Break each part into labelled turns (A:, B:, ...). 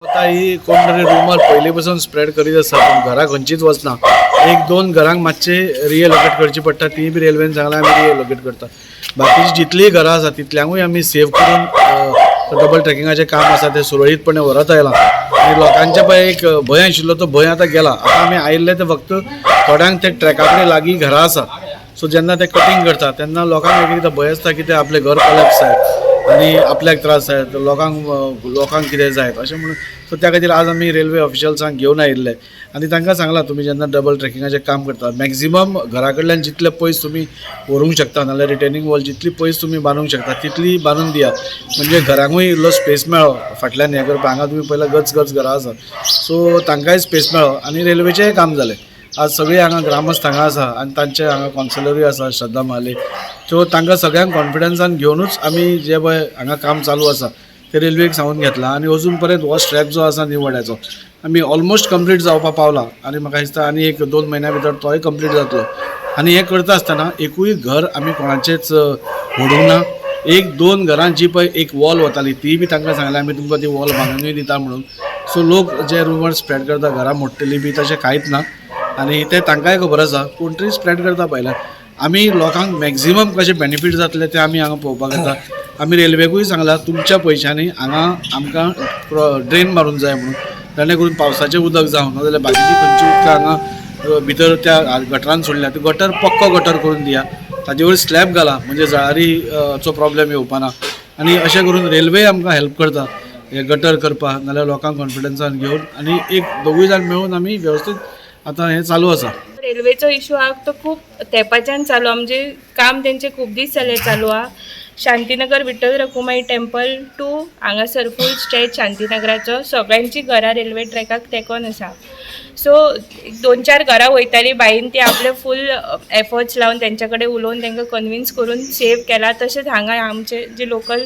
A: आतां ही कोण तरी रुमर पयलीं पासून स्प्रेड करीत आसा, पूण घरां खंयचीच वचना. एक दोन घरांक मातशें रिएलोकेट करची पडटा, ती बी रेल्वेन सांगलां, आमी रिएलोकेट करता. बाकीची जितलीय घरां आसा तितल्यांकूय आमी सेव करून डबल ट्रॅकिंगाचें काम आसा तें सुरळीतपणे व्हरत आयलां आनी लोकांचे पळय एक भंय आशिल्लो तो भंय आतां गेला. आतां आमी आयिल्ले ते फक्त थोड्यांक ते ट्रॅका कडेन लागीं घरां आसा, सो जेन्ना ते कटींग करता तेन्ना लोकांक एक एकदां भंय आसता की ते आपलें घर कोलॅप्स जायत आनी आपल्याक त्रास जायत, लोकांक कितें जायत अशें म्हणून. सो त्या खातीर आज आमी रेल्वे ऑफिशल्सांक घेवन आयिल्ले आनी तांकां सांगलां, तुमी जेन्ना डबल ट्रॅकिंगाचें काम करता, मॅक्झिमम घरा कडल्यान जितले पयस तुमी व्हरूंक शकता, नाल्यार रिटेनींग वॉल जितली पयस तुमी बांदूंक शकता तितली बांदून दिया, म्हणजे घरांकूय इल्लो स्पेस मेळ्ळो फाटल्यान हें करपाक. हांगा तुमी पयल्या गच गच घरां आसा, सो तांकांय स्पेस मेळ्ळो आनी रेल्वेचेंय काम जालें. आज सगळीं हांगा ग्रामस्थ हांगा आसा आनी तांचे हांगा कावन्सिलरूय आसा श्रद्धा महाले, सो तांकां सगळ्यांक कॉन्फिडन्सान घेवनूच आमी जे पळय हांगा काम चालू आसा ते रेल्वेक सांगून घेतलां आनी अजून पर्यंत हो स्ट्रेप जो आसा न्ही वड्याचो आमी ऑलमोस्ट कंप्लीट जावपा पावला आनी म्हाका दिसता आनी एक 2 म्हयन्या भितर तोय कंप्लीट जातलो. आनी हें करता आसतना एकूय घर आमी कोणाचेंच व्हडूंक ना. एक दोन घरां जी पळय एक वॉल वताली ती बी तांकां सांगलें आमी तुमकां ती वॉल बांदूनय दिता म्हणून. सो लोक जे रुमर स्प्रेड करता घरां मोडटली बी तशें कांयच ना आनी तें तांकांय खबर आसा, कोण तरी स्प्रेड करता भायल्यान. आमी लोकांक मॅक्झिमम कशें बेनिफीट जातलें तें आमी हांगा पळोवपाक येता. आमी रेल्वेकूय सांगलां तुमच्या पयशांनी हांगा आमकां ड्रेन मारूंक जाय म्हणून, जाणे करून पावसाचें उदक जावं नाजाल्यार बाकीची खंयची उदकां हांगा भितर त्या गटरान सोडल्या ते गटर पक्को गटर करून दिया, ताजे वयर स्लॅब घाला म्हणजे जळारीचो प्रॉब्लेम येवपा ना. आनी अशें करून रेल्वे आमकां हेल्प करता हे गटर करपाक, नाल्यार लोकांक कॉन्फिडन्सान घेवन आनी एक दोगूय जाण मेळून आमी वेवस्थीत आतां हें चालू आसा.
B: रेल्वेचो इशू आहा तो खूब तेंपाच्यान चालू आहा, म्हणजे काम तेंचें खूब दीस जाले चालू आहा. शांतीनगर विठ्ठल रखुमाई टेम्पल टू हांगासर फूल स्ट्रेच शांतीनगराचो सगळ्यांची घरां रेल्वे ट्रॅकाक तेंकोन आसा. सो दोन चार घरां वयतालीं बाईन ती आपले फूल एफर्ट्स लावन तेंच्या कडेन उलोवन तांकां कन्विन्स करून सेव केला. तशेंच हांगा आमचे जे लोकल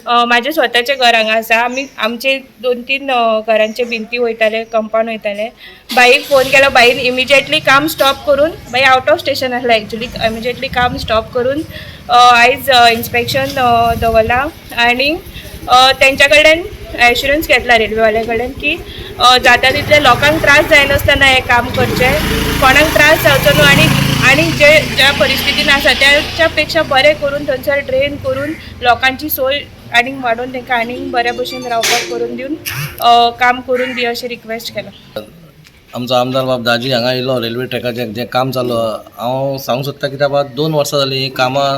B: म्हाजें स्वताचें घर हांगा आसा, आमी आमचे 2-3 घरांचे भिंती वयताले, कंपावंड वयताले. बाईक फोन केलो, बाईन इमिजिएटली काम स्टॉप करून, बाई आवट ऑफ स्टेशन आसलें एक्चुली, इमिजिएटली काम स्टॉप करून आयज इन्स्पेक्शन दवरलां आनी तेंच्या कडल्यान एश्युरन्स घेतला रेल्वेवाल्या कडेन की जाता तितले लोकांक त्रास जायनासतना हें काम करचें, कोणाक त्रास जावचो न्हू आनी आनी जे ज्या परिस्थितीन आसा त्याच्या पेक्षा बरें करून थंयसर ड्रेन करून लोकांची सोय आनीक वाडोवन तांकां आनीक बऱ्या भशेन रावपाक करून दिवन काम करून दी अशें रिक्वेस्ट केलां.
C: आमचो आमदार बाब दाजी हांगा येयलो, रेल्वे ट्रॅकाचें जें काम चालू आहा, हांव सांगूंक सोदता कित्याक बाबा 2 वर्सां जालीं हीं कामां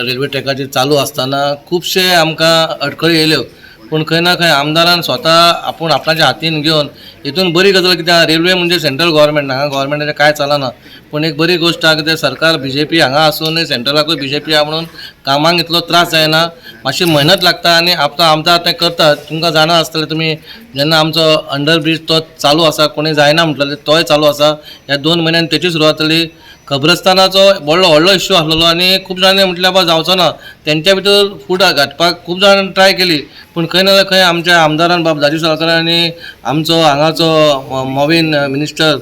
C: रेल्वे ट्रॅकाचेर चालू आसतना खुबशे आमकां अडखळी येयल्यो, पूण खंय ना खंय आमदारान स्वता आपूण आपणाच्या हातीन घेवन हितून बरी गजाल कित्याक रेल्वे म्हणजे सेंट्रल गव्हर्मेंट, हांगा गव्हर्मेंटाचें कांय चलना, पूण एक बरी गोश्ट आहा कित्याक सरकार बी जे पी हांगा आसूनय सेंट्रलाकूय बी जे पी आहा म्हणून कामांक इतलो त्रास जायना, मातशी मेहनत लागता आनी आतां आमदार तें करता. तुमकां जाणा आसतलें तुमी जेन्ना आमचो अंडर ब्रीज तो चालू आसा, कोणी जायना म्हटलें तोय चालू आसा, ह्या 2 म्हयन्यान तेची सुरवात जाली. खबरस्तानाचो व्हडलो व्हडलो इश्यू आसलेलो आनी खूब जाणांनी म्हटलें बाबा जावचो ना, तेंच्या भितर फूट घालपाक खूब जाणांनी ट्राय केली, पूण खंय ना जाल्यार खंय आमच्या आमदारान बाब दाजी साळकार आनी आमचो हांगाचो मोवीन मिनिस्टर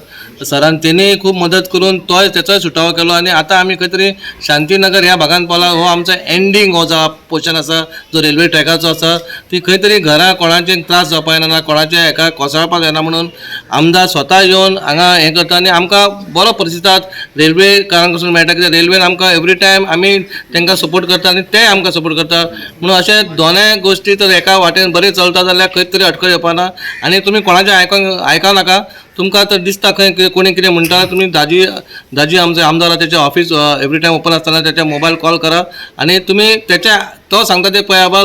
C: सरान तेणी खूब मदत करून तोय तेचोय सुटावो केलो आनी आतां आमी खंय तरी शांतीनगर ह्या भागान पावला. हो आमचो एंडींग हो जो पोर्शन आसा जो रेल्वे ट्रॅकाचो आसा ती खंय तरी घरां कोणाचे त्रास जावपाक जायना ना कोणाचे हेका कोसळपाक जायना म्हणून आमदार स्वता येवन हांगा हें करता आनी आमकां बरो परिस्थिती रेल्वेकारांक कडसून मेळटा कित्याक रेल्वेन आमकां एवरी टायम आमी तांकां सपोर्ट करता आनी ते आमकां सपोर्ट करता म्हणून अशें दोनूय गोश्टी तर एका वाटेन बरें चलता जाल्यार खंय तरी अडखळ येवपा ना आनी तुमी कोणाचें आयकूंक नाका. तुमकां तर दिसता खंय कोणी कितें म्हणटा तुमी दाजी दाजी आमचो आमदार आहा तेचें ऑफीस एवरी टायम ओपन आसतना तेच्या मोबायल कॉल करा आनी तुमी तेच्या तो सांगता ते पळय बाबा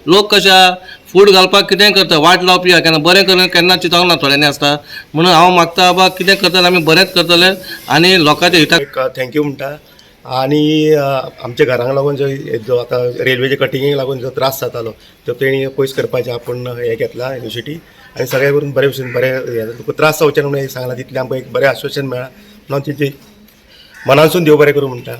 C: लोक कशे आहा फूड घालपाक कितेंय करता, वाट लावपी आहा, केन्ना बरें करून केन्ना चिंतूंक ना थोड्यांनी आसता म्हणून हांव मागता बाबा कितें करतले आमी बरेंच करतले आनी लोकांच्या हिताक
D: एक thank you म्हणटा आनी आमच्या घरांक लागून जो जो आतां रेल्वेच्या कटिंगेक लागून जो त्रास जातालो तो तेणी पयस करपाचें आपूण हें घेतला इनिशिएटीव आनी सगळें करून बरे भशेन बरें हें तुका त्रास जावचें ना म्हणून सांगलां, तितलें आमकां एक बरें आश्वासन मेळ्ळां म्हणून तेजी मनासून देव बरें करूं म्हणटा.